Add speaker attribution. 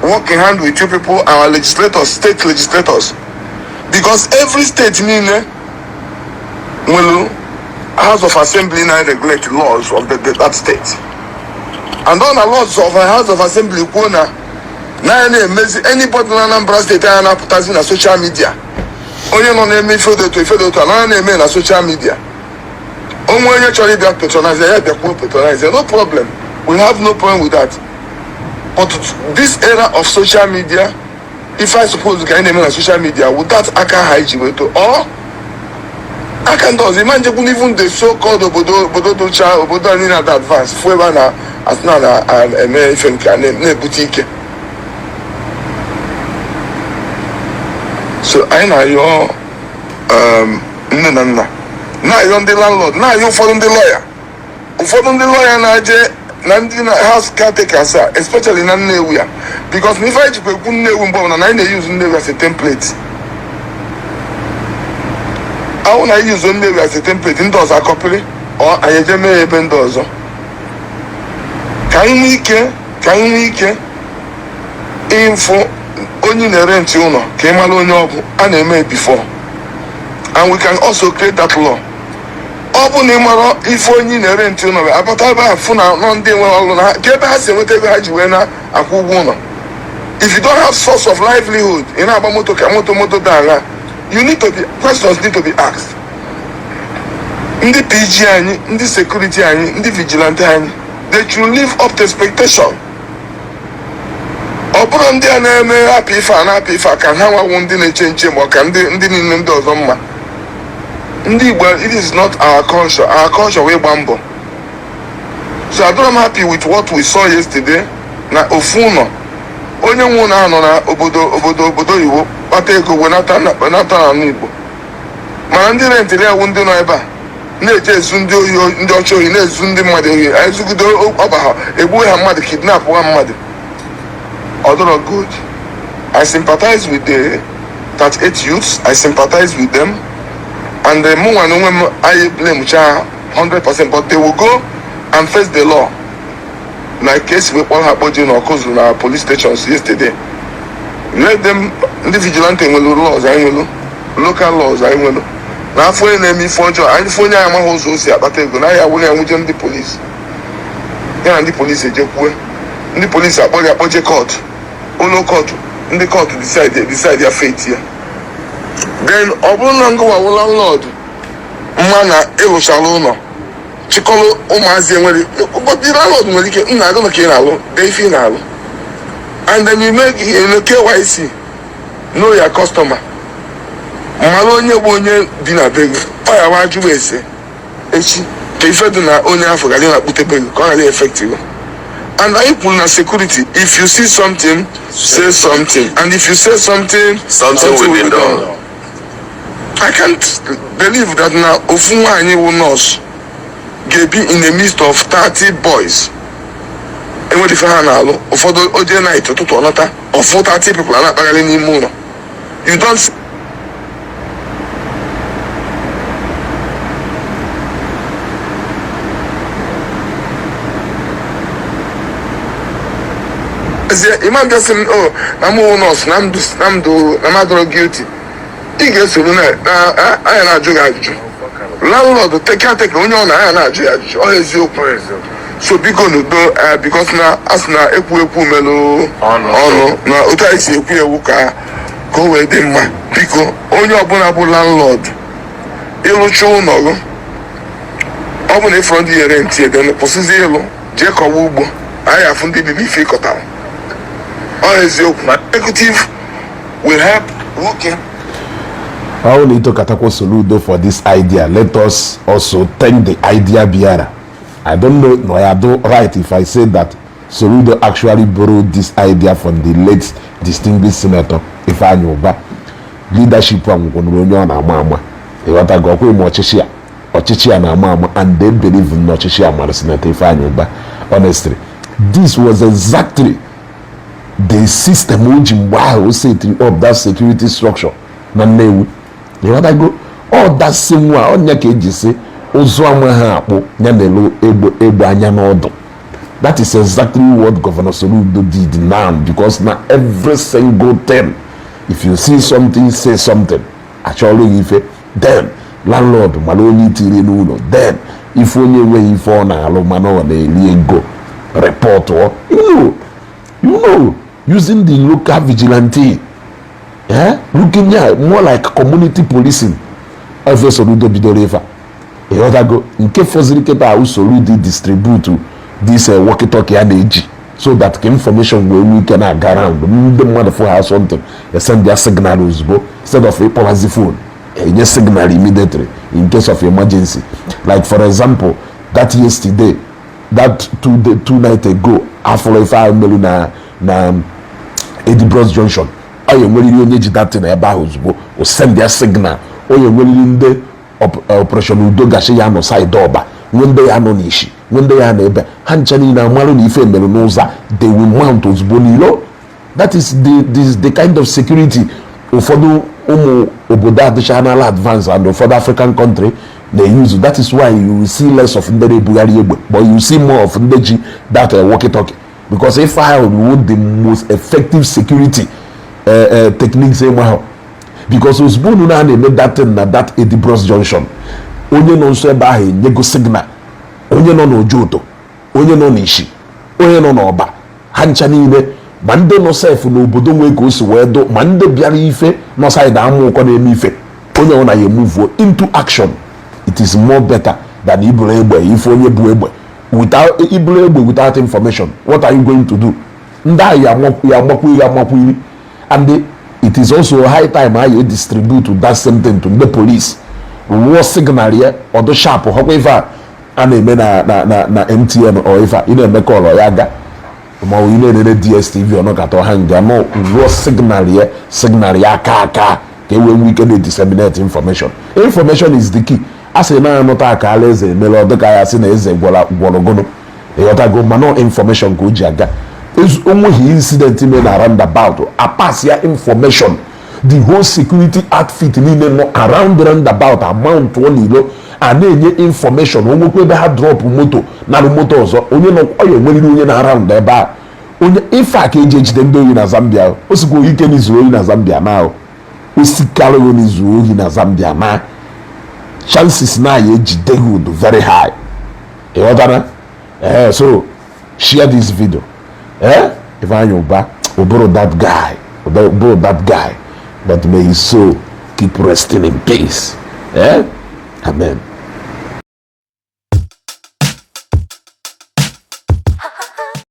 Speaker 1: work in hand with you people, our legislators, state legislators, because every state niile nwere House of Assembly na regulate laws of that state, and all na laws of the House of Assembly kwuo na ya na-emezi anybody na Anambra State anya na-apụtazi na social media, onye nọ na-eme ife dị otu, ife dị otu a na ya na-eme na social media. Onwe onye chọrọ ịbịa patronize ya, bịakwuo patronize, no problem, we have no problem with that. But this era of social media, if I suppose ka anyị na-eme na social media without aka ha iji weto or aka ndị ọzọ, ịma njekwu even the so called obodo docha obodo anyị na-ada advance fụ ebe a na asị na na-eme ife nke a na-ebute ike. So anyị na-ayọ nne na nna, na-ayọ ndị landlord, na-ayọ ụfọdụ ndị lawyer, ụfọdụ ndị lawyer na-eje na ndị na house caretakers a, especially na Nnewi a, because na ife anyị jikwa ekwu Nnewi mgbe ọbụla na anyị na-eyuzu Nnewi as a template. Ahụ na anyị yuzo Nnewi as a template, ndị ọzọ akọpịrị ọ, anyị eje mee ya ebe ndị ọzọ, ka anyị nwee ike, ka anyị nwee ike ịfụ onye na-ere ntị ụlọ, ka ị mara onye ọ bụ a na-eme before. And we can also create that law. Ọ bụ na ị mara ife onye na-ere ntị ụlọ, abata ebe a fụ na nọ ndị nwere ọrụ na ka ebe ha si enweta ego ha ji wee na-akwụ ụgwọ ụlọ. If you don't have source of livelihood, ị na-agba moto ka moto dị ala, you need to be, questions need to be asked. Ndị PG anyị, ndị security anyị, ndị vigilante anyị, they should live up to expectation. Ọ bụrụ ndị a na-eme apị ife a na-apị ife a ka ha nwawu ndị na-eche nche, ma ọ ka ndị niile ndị ọzọ mma. Ndị Igbo, it is not our culture. Our culture wee gba mbọ. So adọrọ m happy with what we saw yesterday na ofu ụlọ, onye nwe ụlọ ahụ nọ na obodo oyibo kpata ego wenata n'ala Igbo, mana ndị rentịrị ewu ndị nọ ebe a na-eje ezu ndị ohi, ndị ọcha ohi, na-ezu ndị mmadụ ohi, ezugide ọba ha, egbuo ha mmadụ, kidnap ha mmadụ. Ọ dọrọ good. I sympathize with the 38 youths. I sympathize with them, and mụ nwa na onwe m anyị blame cha 100%, but they will go and face the law like esi wee kpọrọ ha kpoje na ọkụzụ na police stations yesterday. Let them, ndị vigilante nwere laws, anyị nwere local laws, anyị nwere na afọ onye na-eme ife ọjọọ, anyị fụ onye anyị amaghị ụzọ o si akpata ego na ya awụrụ ya nwuje ndị polisi, ya na ndị polisi ejekwue, ndị polisi akpọrọ ya kpoje court, ụlọ court, ndị court decide ya fate ya. Then ọ bụrụ na ngụwa landlord mma na ịlụchara ụlọ chịkọrọ ụmụazị enwere, but the landlord nwere ike nna agụ ka ị na-alụ dee ife ị na-alụ, and then you make you KYC, know your customer, mara onye bụ onye bi na be gị. Ọ ya wa ajụwa ese echi ka ife dị na onye afọ ghara na-akpụte be gị ka ọ ghara effect gị. And anyị kwuru na security, if you see something, say something, and if you say something,
Speaker 2: something will be done.
Speaker 1: I can't believe that na ofu nwaanyị wụ nurse ga-ebi in the midst of 30 boys enwere ife ha na-alụ, ụfọdụ oje night, ụtụtụ ọnata ọfụ 30 people a na-akpagharị n'ime ụlọ. You don't zie imam bịa sị m o na mụ wụ nọọsụ na m na m dụ na m adọrọ guilty. Ị ga-esoro na anya na-ajụ gị ajụjụ. Landlord, caretaker, onye ọ na anya na-ajụ ya ajụjụ, ọ eziokwu. So biko n'udo, because na a sị na ekwu ekwu melụ ọnụ na otu anyị si ekwu ewu ka o wee dị mma. Biko, onye ọbụla bụ landlord, ịrụcha ụlọ gị, ọ bụ na ịfọrọ ndị yere ntị ede, kwụsịzi ịlụ, jee kọwa ugbo, anyị afụ ndị bibi ife ịkọtara. Ọ eziokwu, executive will help nwoke.
Speaker 3: How need to Katakwo Soludo for this idea. Let us also thank the idea bearer. I don't know, no, I do right if I say that Soludo actually borrowed this idea from the late distinguished Senator Ifeanyi Uba. Leadership a nwekwara onye ọ na-ama ama. Ịghọtago ọkwa ịma ọchịchị a na-ama ama, and they believe in ọchịchị a mara Senator Ifeanyi Uba. Honestly, this was exactly the system o ji mgbe ahụ o setiri up that security structure na Nnewi. Ịghọtago ọ dasị nwa ọnya ka eji sị ụzụ amaghị akpụ ya na-elu egbe egbe anya n'ọdụ. That is exactly what Governor Soludo did now, because na every single thing, if you see something, say something. Achọrọ ya ife, then landlord mara onye itiri n'ụlọ, then ife onye enweghị ife ọ na-alụ mana ọ na-eri ego, report ọ using the local vigilante, looking ya more like community policing. Ife Soludo bidoro ife a, ịghọtago? Nke fọziri kịta ahụ, Soludo distribute this walkie-talkie ya na-eji so that ka information wee nwee ike na-aga round. Ndị mmadụ fụ ha something, send ya signal ozugbo instead of ịkpọwazi phone, enye signal immediately in case of emergency. Like for example, that yesterday, that 2 day, 2 night ago, afọrọ ife ahụ mere na Edibros Junction, ọ ya enweriri onye ji datin ebe ahụ ozugbo, o send ya signal. O ya enweriri ndị Operation Udo gachi ya nọ side Ọba, nwe ndị ya nọ n'Ishi, nwe ndị ya nọ ebe ha ncha niile amarụ na ife mere n'ụzọ a, they will mount ozugbo n'ilo. That is the kind of security ụfọdụ ụmụ obodo adịcha n'ala advance and ụfọdụ African country na-use. That is why you will see less of ndị na-ebugharị egbe, but you see more of ndị ji that walkie talkie, because ife ahụ wu the most effective security techniques enwe ahụ, because ozugbo unu na na-eme that thing na that Edibros Junction, onye nọ nso ebe ahụ enyego signal, onye nọ n'Ojoto, onye nọ n'Ishi, onye nọ n'Ọba, ha ncha niile, ma ndị nọ sef n'obodo nwee ka o si wee dụ, ma ndị bịara ife nọ side ama ụkọ na-eme ife, onye ọ na ya emuvuo into action. It is more better than iburu egbe. Ife onye bụ egbe without iburu egbe, without information, what are you going to do? Ndị ahụ ya amakwu ya amakwu iri. And it is also high time anyị distribute that same thing to ndị police, rụọ signal ya ọdụ sharp. Họkwa ife a a na-eme na MTN ọ ife a ị na-eme call ya ga, ma ọ bụ ị na-enene DSTV, ọnọkata ọha nga nọ, rụọ signal ya, signal ya aka aka, ka e wee nwee ike na-disseminate information. Information is the key. A sị na anụta aka ala eze emere ọ dịka ya sị na eze gwọrọ gwọrọ. Ịghọtago? Mana information ka o ji aga. Onweghị incident mee na roundabout, apass ya information, the whole security outfit niile nọ around the roundabout amount ọ n'ilo a na-enye information. Onwekwa ebe ha drop moto, narụ moto ọzọ, onye nọ ọ ya enweriri onye na around ebe a, onye ife a ka eji ejide ndị ohi na Zambia. O sikwa ike n'izu ohi na Zambia na o sikarịghị n'izu ohi na Zambia na chances na ya ejide gị very high. Ịghọtara? Ee, so share this video. Ifeanyi Uba ụbụrụ that guy, ụbụrụ that guy, but may his soul keep resting in peace. Amen.